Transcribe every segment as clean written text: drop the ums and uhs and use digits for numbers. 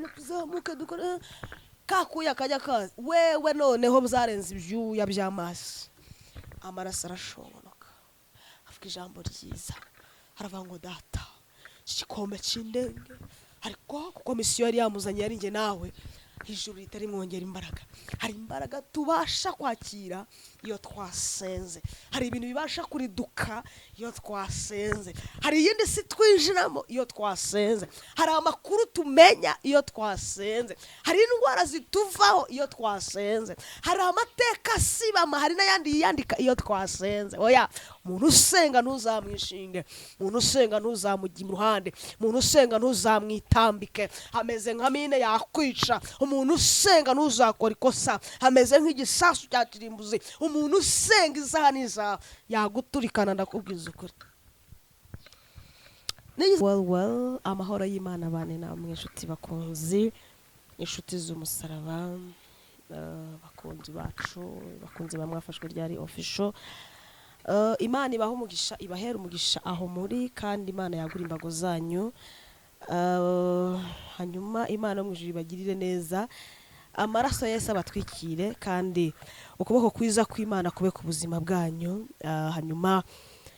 Mana, tuzamuke dukore kakuya kajya kaza wewe. Noneho byarenze ibyuya by'amaso, amaraso arashobonoka. Avuga ijambo ryiza, aravuga ngo: "Data, iki gikombe cy'indenge." Ariko kuko mission yari yamuzanye yari njye nawe, ijuru ritari mwongera imbaraga. Hari imbaraga tubasha kwakira iyo twasenze, hari ibintu bibasha kuriduka iyo twasenze, hari iyindi si twinjiramo iyo twasenze, hari amakuru tumenya iyo twasenze, hari indwara zituvaho iyo twasenze, hari amateka asibama, hari n'ayandi yiyandika iyo twasenze. Oya, umuntu usenga ntuzamwishinge, umuntu usenga ntuzamujye iruhande, umuntu usenga ntuzamwitambike, ameze nka mine yakwica. Umuntu usenga ntuzakora ikosa, ameze nk'igisasu cya kirimbuzi. Umuntu usenga isaha n'isaha yaguturikana, ndakubwiza ukuri. Well, well, amahoro y'Imana bane namwe, inshuti bakunzi, inshuti z'umusaraba, bakunzi bacu, bakunzi ba Mwafashwe Ryari Official. Imana ibaha umugisha, ibahera umugisha aho muri, kandi Imana yagura imbago zanyu. Hanyuma Imana yo mu ijuru ibagirire neza, amaraso ya Yesu abatwikire, kandi ukuboko kwiza kw'Imana kube ku buzima bwanyu. Hanyuma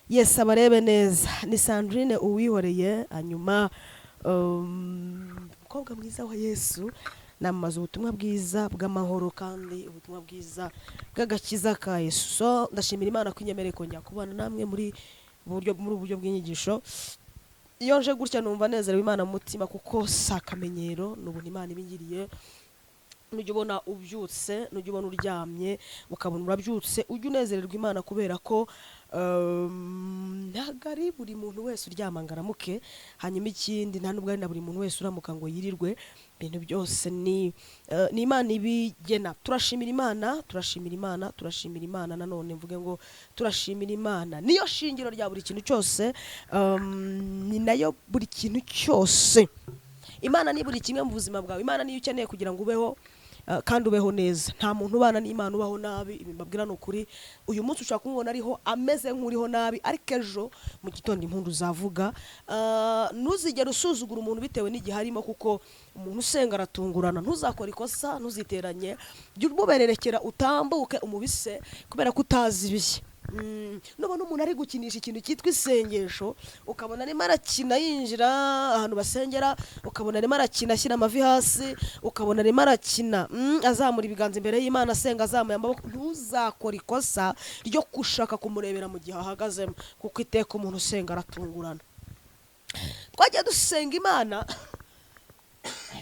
Yesu abarebe neza. Ni Sandrine Uwihoreye, hanyuma umukobwa mwiza wa Yesu, namamaza ubutumwa bwiza bw'amahoro kandi ubutumwa bwiza bw'agakiza ka Yesu. So ndashimira Imana ko inyemereye kongera kubana namwe muri ubu buryo bw'inyigisho. Iyo nje gutya numva nezerewe Imana mu mutima, kuko si akamenyero, ni ubuntu Imana ibingiriye. Nujya ubona ubyutse, nujya ubona uryamye ukabona urabyutse, ujye unezererwa Imana, kubera ko ntabwo ari buri muntu wese uryama ngo aramuke. Hanyuma ikindi, nta nubwo ari na buri muntu wese uramuka ngo yirirwe. Ibintu byose ni Imana ibigena. Turashimira Imana, turashimira Imana, turashimira Imana. Nanone mvuge ngo turashimira Imana, niyo shingiro rya buri kintu cyose, ni nayo buri kintu cyose. Imana ni buri kimwe mu buzima bwawe. Imana niyo ukeneye kugira ngo ubeho kandi ubeho neza. Nta muntu ubana n'Imana ubaho nabi, ibi mbabwira ni ukuri. Uyu munsi ushobora kumubona ariho ameze nk'uriho nabi, ariko ejo mu gitondo impundu zavuga. Ntuzigere usuzugura umuntu bitewe n'igihe arimo, kuko umuntu usenga aratungurana. Ntuzakore ikosa, ntuziteranye, jya umubererekera utambuke umubise, kubera ko utazi ibihe. Nubona umuntu ari gukinisha ikintu cyitwa isengesho, ukabona arimo arakina yinjira ahantu basengera, ukabona arimo arakina ashyira amavi hasi, ukabona arimo arakina azamura ibiganza imbere y'Imana, asenga azamuye amaboko, ntuzakore ikosa ryo gushaka kumurebera mu gihe ahagazemo, kuko iteka umuntu usenga aratungurana. Twagiye dusenga Imana,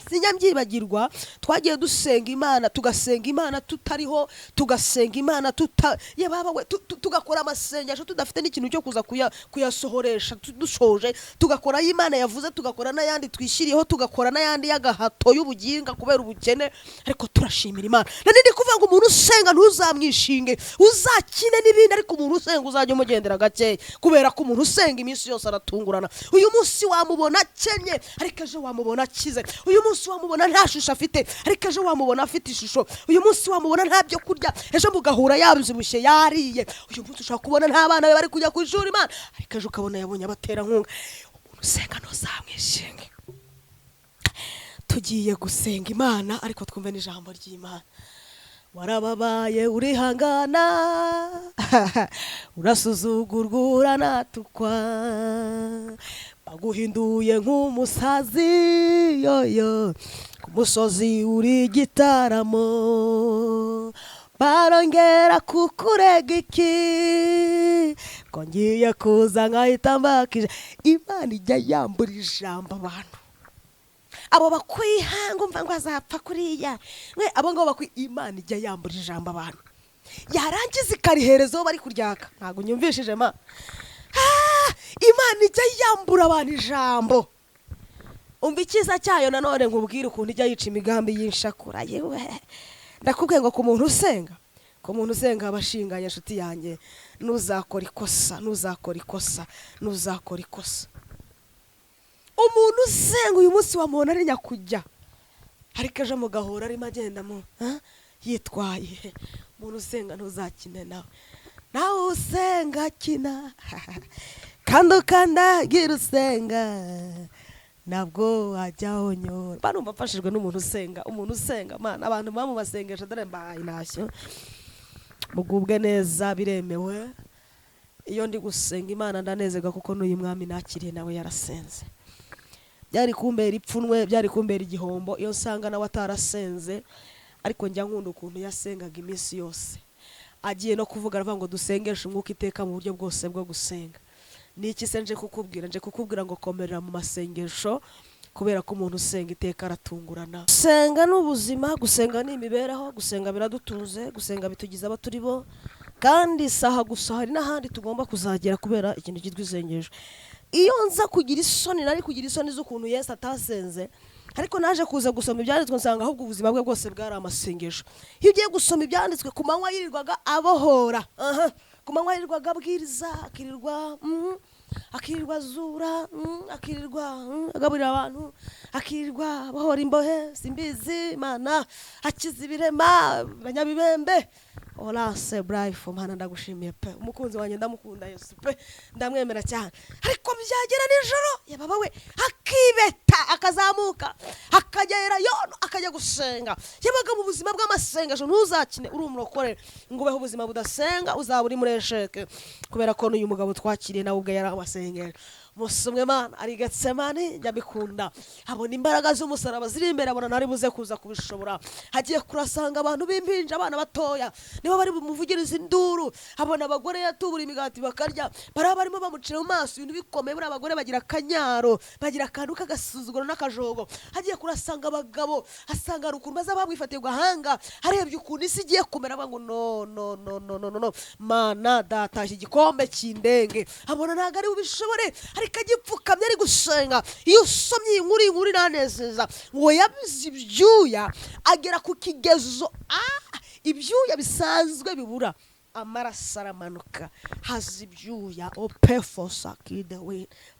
sinjya mbyibagirwa, twagiye dusenga Imana, tugasenga Imana tutariho, tugasenga Imana tuta ye baba we, tugakora amasengesho tudafite n'ikintu cyo kuza kuyasohoresha. Dushoje tugakora ayo Imana yavuze, tugakora n'ayandi twishyiriyeho, tugakora n'ayandi y'agahato y'ubuginga kubera ubukene, ariko turashimira Imana. Nari ndi kuvuga ngo umuntu usenga ntuzamwishinge, uzakine n'ibindi, ariko umuntu usenga uzajya umugendera gakeya, kubera ko umuntu usenga iminsi yose aratungurana. Uyu munsi wamubona akennye, ariko ejo wamubona akize. Uyu munsi wamubona nta shusho afite, ariko ejo wamubona afite ishusho. Uyu munsi wamubona nta byo kurya, ejo mugahura yabyibushye yariye. Uyu munsi ushobora kubona nta bana be bari kujya ku ishuri, Imana, ariko ejo ukabona yabonye abaterankunga. Umuntu usenga ntuzamwishinge. Tugiye gusenga Imana, ariko twumve n'ijambo ry'Imana. Warababaye urihangana, urasuzugurwa, uranatukwa, baguhinduye nk'umusazi yoyo, ku musozi uri igitaramo. Barongera kukurega iki, ko ngiye kuza nkahita mbakije? Imana ijya yambura ijambo abantu abo bakwihanga, umva ngo azapfa kuriya mwe, abo ngabo bakwi. Imana ijya yambura ijambo abantu, yarangiza ikarihereza uwo bari kuryaka. Ntabwo nyumvishije ma. Imana ijya yambura abantu ijambo. Umva icyiza cyayo nanone, nkubwire ukuntu ijya yica imigambi y'inshakura. Yewe, ndakubwiye ngo ku muntu usenga, ku muntu usenga aba ashinganye. Inshuti yanjye, ntuzakora ikosa, ntuzakora ikosa, ntuzakora ikosa. Umuntu usenga uyu munsi wamubona ari nyakujya, ariko ejo mugahura arimo agenda mu yitwaye. Umuntu usenga ntuzakine nawe. Nawe usenga akina kandi ukandagira usenga. Ntabwo wajya honyora. Mba numva mfashijwe n'umuntu usenga, umuntu usenga. Mana, abantu baba mu masengesho, dore mbahaye intashyo, mugubwe neza, biremewe. Iyo ndi gusenga Imana ndanezerwa, kuko n'uyu mwami nakiriye nawe yarasenze. Byari kumbera ipfunwe, byari kumbera igihombo iyo nsanga nawe atarasenze, ariko njya nkunda ukuntu yasengaga iminsi yose. Agiye no kuvuga, aravuga ngo dusengeshe umwuka iteka mu buryo bwose bwo gusenga. Ni iki se nje kukubwira? Nje kukubwira ngo komerera mu masengesho, kubera ko umuntu usenga iteka aratungurana. Gusenga ni ubuzima, gusenga ni imibereho, gusenga biradutunze, gusenga bitugize abo turi bo. Kandi isaha gusa, hari n'ahandi tugomba kuzagera kubera ikintu cyitwa isengesho. Iyo nza kugira isoni, nari kugira isoni z'ukuntu Yesu atasenze, ariko naje kuza gusoma ibyanditswe, nsanga ahubwo ubuzima bwe bwose bwari amasengesho. Iyo ugiye gusoma ibyanditswe, ku manywa yirirwaga abohora, aha. Ku manywa yirirwaga abwiriza, akirirwa akirirwa azura, akirirwa agaburira abantu, akirirwa abohora imbohe, simbizi Mana, akiza ibirema, abanyabibembe. Orase burayifu, Mana ndagushimiye pe. Umukunzi wanjye ndamukunda, Yesu pe, ndamwemera cyane. Ariko byagera nijoro, yababa we, akibeta, akazamuka, akagera yono, akajya gusenga. Yabaga mu buzima bw'amasengesho. Ntuzakine uri umurokore ngo ubeho ubuzima budasenga, uzaba uri muri échec, kubera ko n'uyu mugabo twakiriye nawe ubwe yari amasengesho. Umunsi umwe, Mana, ari Getsemani, njya mbikunda, abona imbaraga z'umusaraba ziri imbere, abona ntari buze kuza kubishobora. Agiye kurasanga abantu b'impinja, abana batoya, nibo bari bumuvugirize induru. Abona abagore yatubura imigati bakarya, bariya barimo bamucira mu maso ibintu bikomeye. Buriya abagore bagira akanyaro, bagira akantu k'agasuzuguro n'akajogo. Agiye kurasanga abagabo, asanga hari ukuntu baza bamwifatiye ku gahanga. Arebye ukuntu isi igiye kumera, avuga ngo no, no, no, no, no, no, no, Mana datashye, igikombe cy'indenge. Abona ntabwo ari bubishobore, ariko agipfukamye ari gusenga. Iyo usomye iyi nkuru, iyi nkuru iranezeza, ngo yabize ibyuya agera ku kigezo, ibyuya bisanzwe bibura, amaraso aramanuka, haza ibyuya opefosakide.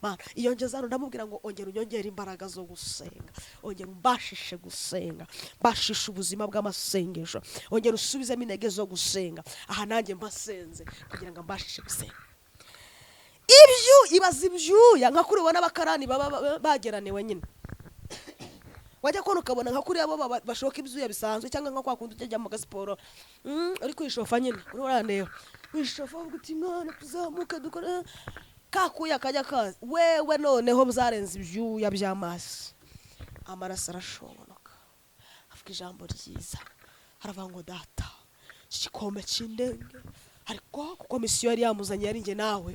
Mana, iyo ngeze hano ndamubwira ngo ongera unyongere imbaraga zo gusenga, ongera umbashishe gusenga, mbashishe ubuzima bw'amasengesho, ongera usubizemo intege zo gusenga. Aha nanjye mbasenze kugira ngo mbashishe gusenga. Ibyu ibaza ibyuya nka kuri ubona abakarani baba bageraniwe nyine, wajya kubona ukabona nka kuriya bo bashoka ibyuya bisanzwe, cyangwa nka kwa kundi ujya mu gasiporo, uri kwishofa nyine, uri urandeba wishofa, uvuga uti mwana tuzamuke dukore kakuya kajya kaza wewe. Noneho byarenze ibyuya by'amazi, amaraso arashobonoka. Avuga ijambo ryiza, aravuga ngo data, iki gikombe cy'indenge. Ariko kuko mission yari yamuzanye yari njye nawe,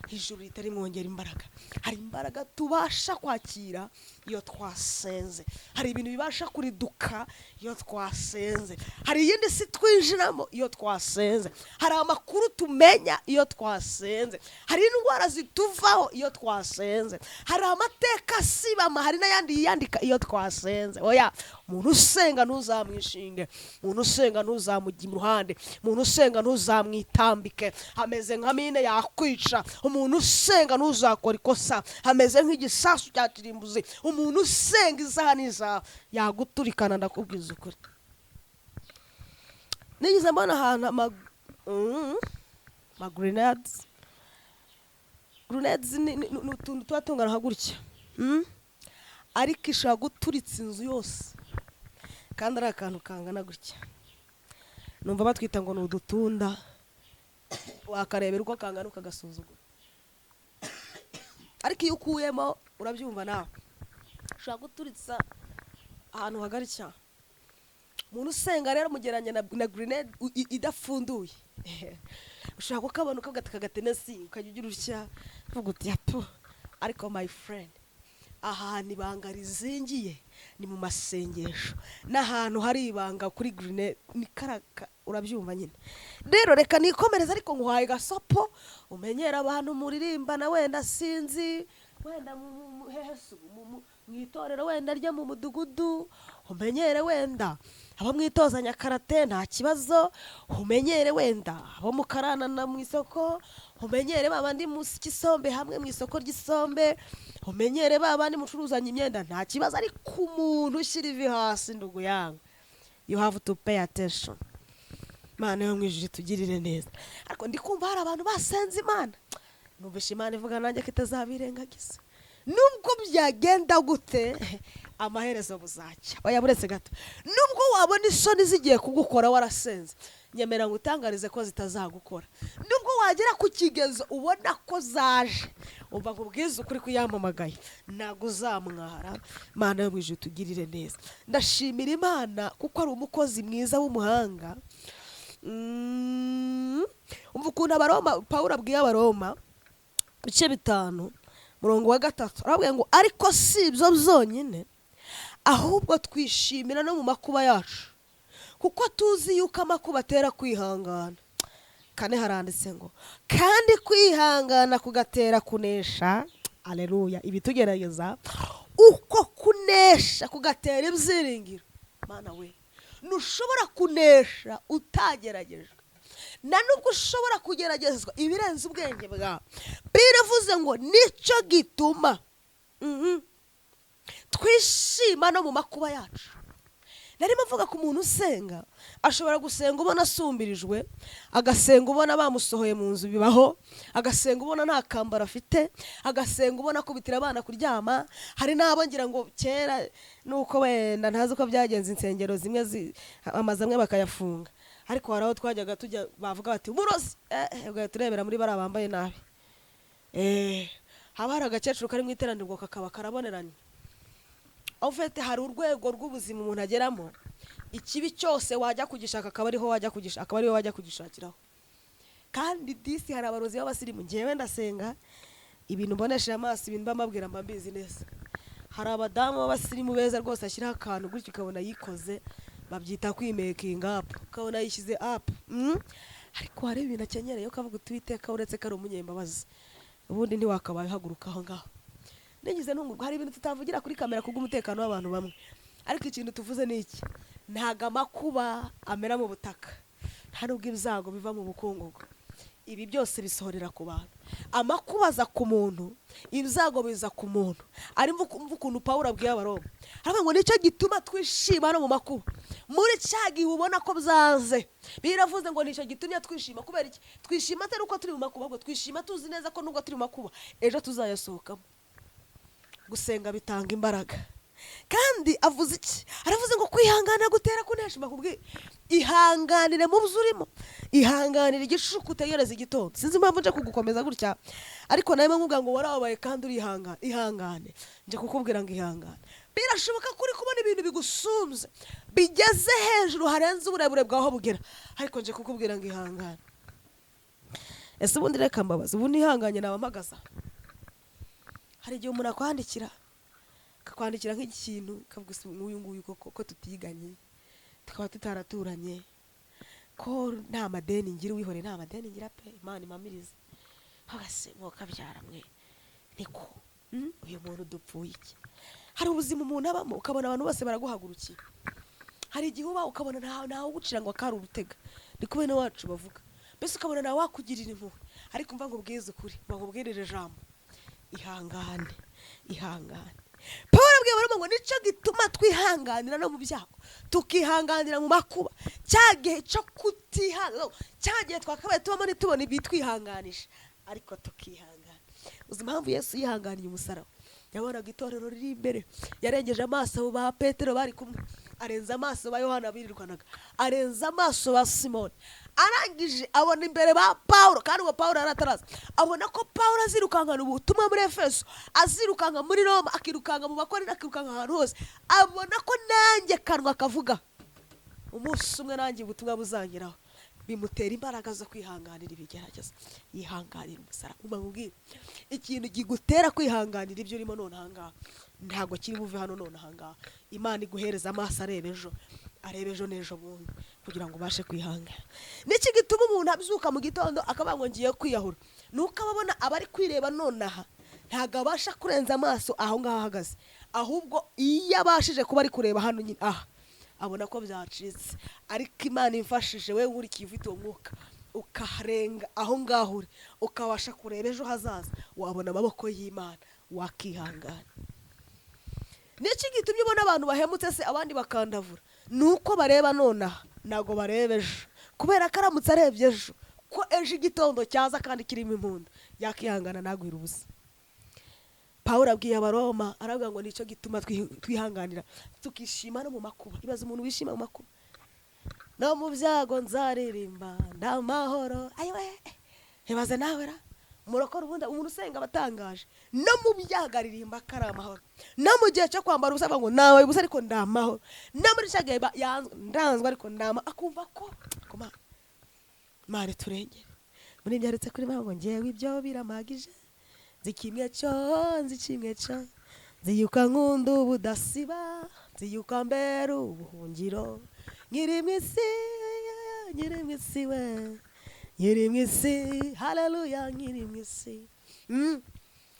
ijuru ritari mwongera imbaraga. Hari imbaraga tubasha kwakira iyo twasenze, hari ibintu bibasha kuriduka iyo twasenze, hari iyindi si twinjiramo iyo twasenze, hari amakuru tumenya iyo twasenze, hari indwara zituvaho iyo twasenze, hari amateka asibama, hari n'ayandi yiyandika iyo twasenze. Oya, umuntu usenga ntuzamwishinge, umuntu usenga ntuzamujye iruhande, umuntu usenga ntuzamwitambike, ameze nka mine yakwica. Umuntu usenga ntuzakora ikosa, ameze nk'igisasu cya kirimbuzi. Umuntu usenga isaha n'isaha yaguturikana, ndakubwiza ukuri. Nigeze mbona ahantu ama grenades. Grenades ni utuntu tuba tungana nka gutya, Ariko ishobora guturitsa inzu yose kandi ari akantu kangana gutya. Numva batwita ngo ni udutunda, wakarebera uko kangana ukagasuzugura, ariko iyo ukuyemo urabyumva nawe, ushobora guturitsa ahantu hagari cyane. Umuntu usenga rero mugeranya na grenade idafunduye. Ushobora kukabona ukagata kagatenesi, ukajya ugira utya uvuga uti yapu. Ariko my friend, ahantu ibanga rizingiye ni mu masengesho, n'ahantu hari ibanga kuri grenade ni karaka, urabyumva nyine. Rero reka nikomereze, ariko nguhaye gasopo umenyera abantu muririmbana, wenda sinzi, wenda hehe se ubu, mu itorero wenda ryo mu mudugudu, umenyere wenda abo mwitozanya karate, nta kibazo, umenyere wenda abo mukaranana mu isoko, umenyere ba bandi musya isombe hamwe mu isoko ry'isombe, umenyere ba bandi mucuruzanya imyenda, nta kibazo. Ariko umuntu ushyira ivi hasi, ndugu yangu, you have to pay attention. Imana yo mu ijuru itugirire neza. Ariko ndi kumva hari abantu basenze Imana, numvishe Imana ivuga nanjye ko itazabirengagiza. Nubwo byagenda gute, amaherezo buzacya. Oya, buretse gato. Nubwo wabona isoni zigiye kugukora warasenze, nyemera ngo utangarize ko zitazagukora. Nubwo wagera ku kigezo ubona ko zaje, umva nkubwize ukuri ko yampamagaye ntabwo uzamwara. Imana yo mu ijuru tugirire neza. Ndashimira Imana kuko ari umukozi mwiza w'umuhanga. Umva ukuntu Abaroma, Pawulo abwiye Abaroma ibice 5, murongo wa 3, arababwira ngo: "Ariko si ibyo byonyine, ahubwo twishimira no mu makuba yacu, kuko tuzi yuko amakuba atera kwihangana." 4 haranditse ngo: "Kandi kwihangana kugatera kunesha," aleluya, ibitugerageza, "uko kunesha kugatera ibyiringiro." Mana we, ntushobora kunesha utageragejwe, na nubwo ushobora kugeragezwa ibirenze ubwenge bwawe. Biravuze ngo nicyo gituma twishima no mu makuba yacu. Narimo mvuga ku muntu usenga. Ashobora gusenga ubona asumbirijwe, agasenga ubona bamusohoye mu nzu, bibaho, agasenga ubona nta kambaro afite, agasenga ubona akubitira abana kuryama. Hari n'abo ngira ngo kera, nuko wenda ntazi uko byagenze, insengero zimwe amazu amwe bakayafunga, ariko hari aho twajyaga tujya bavuga bati umurozi, ugahita urebera muri bariya bambaye nabi. Haba hari agakecuru kari mu iteraniro kakaba karaboneranye. Aho ufite hari urwego rw'ubuzima umuntu ageramo, ikibi cyose wajya kugishaka akaba ariho wajya kugishaka, akaba ariho wajya kugishakiraho. Kandi disi hari abarozi b'abasirimu. Ngewe ndasenga, ibintu mbonesheje amaso, ibintu mba mbabwira mba mbizi neza. Hari abadamu b'abasirimu beza rwose, ashyiraho akantu gutyo ukabona yikoze, babyita kwimakinga up, ukabona yishyize up. Ariko hari ibintu akenyereye ukavuga uti: "Uwiteka, uretse ko ari umunyembabazi, ubundi ntiwakabaye uhaguruka aho ngaho." Nigeze ntungurwa. Hari ibintu tutavugira kuri kamera kubw'umutekano w'abantu bamwe, ariko ikintu tuvuze ni iki: ntago amakuba amera mu butaka, nta nubwo ibyago biva mu bukungugu. Ibi byose bisohorera ku bantu. Amakuba aza ku muntu, ibyago biza ku muntu. Ari mva ukuntu Pawulo abwiye Abaroma, aravuga ngo nicyo gituma twishima no mu makuba. Muri cya gihe ubona ko byanze, biravuze ngo nicyo gitumye twishima. Kubera iki twishima? Atari uko turi mu makuba, ahubwo twishima tuzi neza ko nubwo turi mu makuba, ejo tuzayasohokamo. Gusenga bitanga imbaraga. Kandi avuze iki? Aravuze ngo kwihangana gutera kunesha. Bakubwiye ihanganire mu byo urimo, ihanganire igicuku, utegereze igitondo. Sinzi impamvu nje kugukomeza gutya, ariko nawe nkubwira ngo warababaye kandi urihangana. Ihangane, nje kukubwira ngo ihangane. Birashoboka ko uri kubona ibintu bigusumbye, bigeze hejuru harenze uburebure bwaho bugera, ariko nje kukubwira ngo ihangane. Ese ubundi reka mbabaze, ubu nihanganye naba mpagaze? Hari igihe umuntu akwandikira, akakwandikira nk'ikintu, ukavuga: "Ese nk'uyu nguyu koko, ko tutiganye, tukaba tutaraturanye, ko nta madeni ngira, wihoreye, nta madeni ngira pe, Imana impamirize hagase mwokabyara mwe, niko uyu muntu dupfuye iki?" Hari ubuzima umuntu abamo ukabona abantu bose baraguhagurukiye. Hari igihe uba ukabona ntawe ugucira ngo akari urutega, niko bene wacu bavuga, mbese ukabona ntawe wakugirira impuhwe. Ariko mva nkubwize ukuri, mva nkubwirire ijambo: ihangane, ihangane. Paul abwiye Abaroma ngo nicyo gituma twihanganira no mu byago, tukihanganira mu makuba. Cya gihe cyo kutihangana, cya gihe twakabaye tubamo ntitubone ibitwihanganisha, ariko tukihangana. Uzi impamvu Yesu yihanganiye umusaraba? Yabonaga itorero riri imbere. Yarengeje amaso abo ba Petero bari kumwe, arenza amaso ba Yohana birirwanaga, arenza amaso ba Simoni, arangije abona imbere ba Pawulo. Kandi uwo Pawulo yari ataraza, abona ko Pawulo azirukankana ubutumwa muri Efeso, azirukanka muri Roma, akirukanka mu Bakorinto, akirukanka ahantu hose. Abona ko nanjye kanwa kavuga, umunsi umwe nanjye ubutumwa buzangeraho. Bimutera imbaraga zo kwihanganira ibigeragezo, yihanganira umusaraba. Umva nkubwire, ikintu kigutera kwihanganira ibyo urimo none ahangaha ntabwo kiri buve hano none ahangaha. Imana iguhereza amaso areba ejo, areba ejo n'ejo bundi, kugira ngo ubashe kwihangana. Niki gituma umuntu abyuka mu gitondo akavuga ngo ngiye kwiyahura? Ni uko aba abona abari kwireba nonaha, ntabwo abasha kurenza amaso aho ngaho ahagaze. Ahubwo iyo abashije kuba ari kureba hano nyine aha, abona ko byacitse. Ariko Imana imfashije, we nkurikiye ufite uwo mwuka, ukarenga aho ngaho uri, ukabasha kureba ejo hazaza, wabona amaboko y'Imana, wakihangana. Niki gitumye ubona abantu bahemutse se abandi bakandavura? Ni uko bareba nonaha, ntabwo bareba ejo. Kubera ko aramutse arebye ejo, ko ejo igitondo cyaza kandi kirimo impundu, yakihangana ntagwire ubusa. Pawulo abwiye Abaroma, aravuga ngo nicyo gituma twihanganira tukishima no mu makuba. Ibaze umuntu wishima mu makuba. No mu byago nzaririmba ndamahoro. Ayiwe, ibaze nawe ra murokora. Ubundi umuntu usenga abatangaje, no mu byago aririmba ko ari amahoro. No mu gihe cyo kwambara ubusa avuga ngo nawe ubusa ariko ndamahoro. No muri cya gihe ndanzwe ariko ndama, akumva ko koma Mana turengere. Muri byaretse kuri mama ngo ngewe ibyo biramagije, nzi kimwe cyo, nzi kimwe cyo, nzi yuko nkunda ubudasiba, nzi yuko ambera ubuhungiro nkiri mu isi, nkiri mu isi we, nkiri mu isi, haleluya, nkiri mu isi.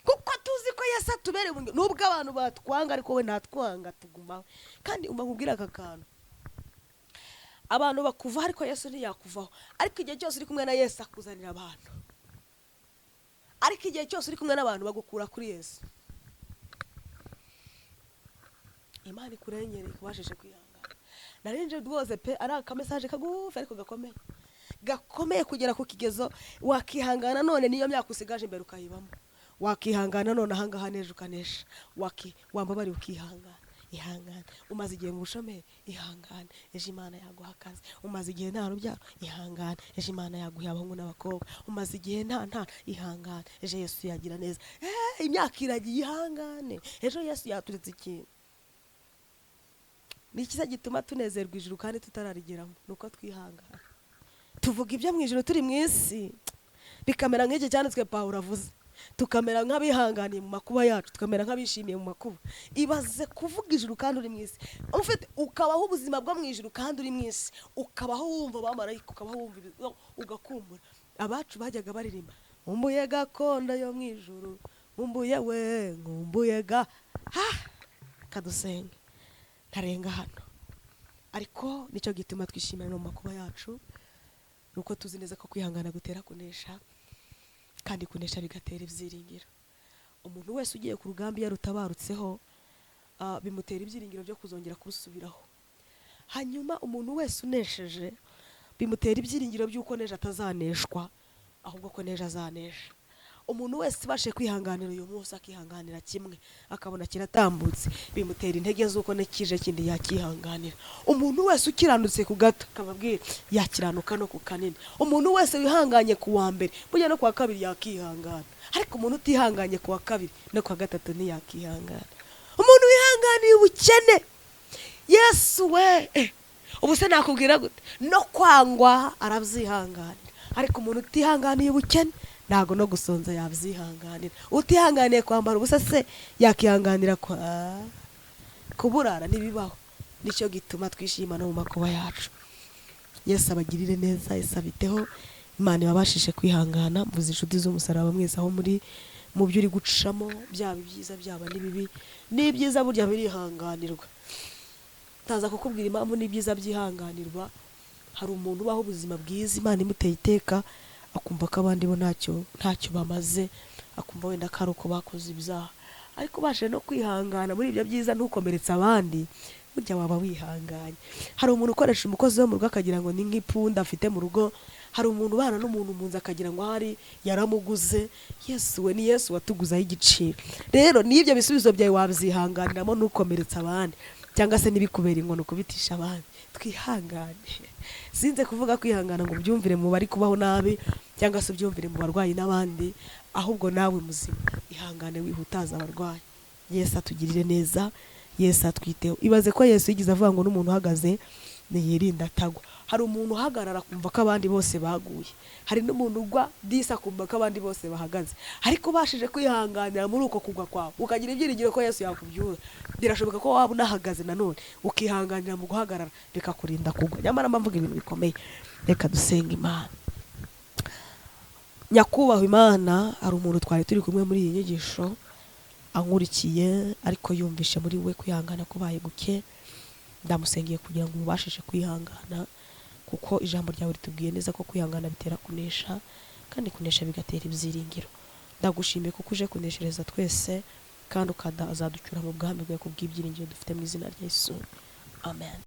Kuko tuzi ko Yesu atubereye ubuhungiro, nubwo abantu batwanga ariko we ntatwanga, tugumaho. Kandi umva nkubwire aka kantu, abantu bakuvaho ariko Yesu ntiyakuvaho. Ariko igihe cyose uri kumwe na Yesu akuzanira abantu, ariko igihe cyose uri kumwe n'abantu bagukura kuri Yesu. Imana ikurengere, ikubashishe kwihangana. Narinje rwose pe, ari akamesaje kagufi ariko gakomeye, gakomeye kugera ku kigezo wakihangana none niyo myaka usigaje imbere ukayibamo, wakihangana none ahangaha nejo ukanesha, wambabariye ukihangana. Ihangane, umaze igihe mu bushomeri, ihangane, ejo Imana yaguha akazi. Umaze igihe nta rubyaro, ihangane, ejo Imana yaguha abahungu n'abakobwa. Umaze igihe nta nta, ihangane, ejo Yesu yagira neza. Imyaka iragiye, ihangane, ejo Yesu yaturitse ikintu. Ni ikiza gituma tunezerwa ijuru kandi tutararigeramo, nuko twihangana. Tuvuga ibyo mu ijuru turi mu isi, bikamera nk'iki cyanditswe Pawulo avuze, tukamera nk'abihanganiye mu makuba yacu, tukamera nk'abishimiye mu makuba. Ibaze kuvuga ijuru kandi uri mu isi, ufite ukabaho ubuzima bwo mu ijuru kandi uri mu isi, ukabaho wumva abamarayika, ukabaho wumva ugakumbura. Abacu bajyaga baririmba nkumbuye gakondo yo mu ijuru, nkumbuye we, nkumbuye ga ha kadusenga ntarenga hano. Ariko nicyo gituma twishimira no mu makuba yacu, nuko tuzi neza ko kwihangana gutera kunesha, kandi kunesha bigatera ibyiringiro. Umuntu wese ugiye ku rugamba iyo arutabarutseho, bimutera ibyiringiro byo kuzongera kurusubiraho. Hanyuma umuntu wese unesheje bimutera ibyiringiro by'uko nejo atazaneshwa, ahubwo ko nejo azanesha. Umuntu wese ubashe kwihanganira uyu munsi, akihanganira kimwe akabona kiratambutse, bimutera intege z'uko n'ikije kindi yakihanganira. Umuntu wese ukiranutse ku gato akababwira yakiranuka no ku kanini. Umuntu wese wihanganye ku wa mbere burya no ku wa kabiri yakihangana, ariko umuntu utihanganye ku wa kabiri no ku wa gatatu ntiyakihangana. Umuntu wihanganiye ubukene, Yesu we, ubu se nakubwira gute, no kwangwa arabyihanganira. Ariko umuntu utihanganiye ubukene ntago no gusonza yabyihanganira. Utihanganiye kwambara ubusa se yakihanganira kuburara? Ntibibaho. Nicyo gituma twishima no mu makuba yacu. Yesu abagirire neza, Yesu abiteho, Imana ibabashishe kwihangana. Mvuze inshuti z'umusaraba mwese aho muri, mu byo uri gucamo, byaba ibyiza byaba n'ibibi. N'ibyiza burya birihanganirwa. Ntaza kukubwira impamvu n'ibyiza byihanganirwa. Hari umuntu ubaho ubuzima bwiza Imana imuteye iteka, akumva ko abandi bo ntacyo bamaze, akumva wenda ko ari uko bakoze ibyaha. Ariko ubashije no kwihangana muri ibyo byiza ntukomeretse abandi, burya waba wihanganye. Hari umuntu ukoresha umukozi wo mu rugo akagira ngo ni nk'ipunda afite mu rugo. Hari umuntu ubana n'umuntu mu nzu akagira ngo ahari yaramuguze. Yesu we, ni Yesu watuguzaho igiciro. Rero n'ibyo bisubizo byawe wabyihanganiramo ntukomeretse abandi, cyangwa se ntibikubere inkono kubitisha abandi. Twihangane. Sinze kuvuga kwihangana ngo ubyumvire mu bari kubaho nabi, cyangwa se ubyumvire mu barwayi n'abandi, ahubwo nawe muzima ihangane wihutaza abarwayi. Yesu atugirire neza, Yesu atwiteho. Ibaze ko Yesu yigeze avuga ngo n'umuntu uhagaze ntiyirinda atagwa. Hari umuntu uhagarara akumva ko abandi bose baguye, hari n'umuntu ugwa disi akumva ko abandi bose bahagaze. Ariko ubashije kwihanganira muri uko kugwa kwawe, ukagira ibyiringiro ko Yesu yakubyura, birashoboka ko waba unahagaze nanone ukihanganira mu guhagarara bikakurinda kugwa. Nyamara mba mvuga ibintu bikomeye. Reka dusenge Imana. Nyakubahwa Imana, hari umuntu twari turi kumwe muri iyi nyigisho ankurikiye, ariko yumvishe muri we kwihangana kubaye guke. Ndamusengeye kugira ngo umubashishe kwihangana, kuko ijambo ryawe ritubwiye neza ko kwihangana bitera kunesha, kandi kunesha bigatera ibyiringiro. Ndagushimiye kuko uje kuneshereza twese, kandi ukazaducyura mu bwami bwawe kubw'ibyiringiro dufite mu izina rya Yesu. Amen.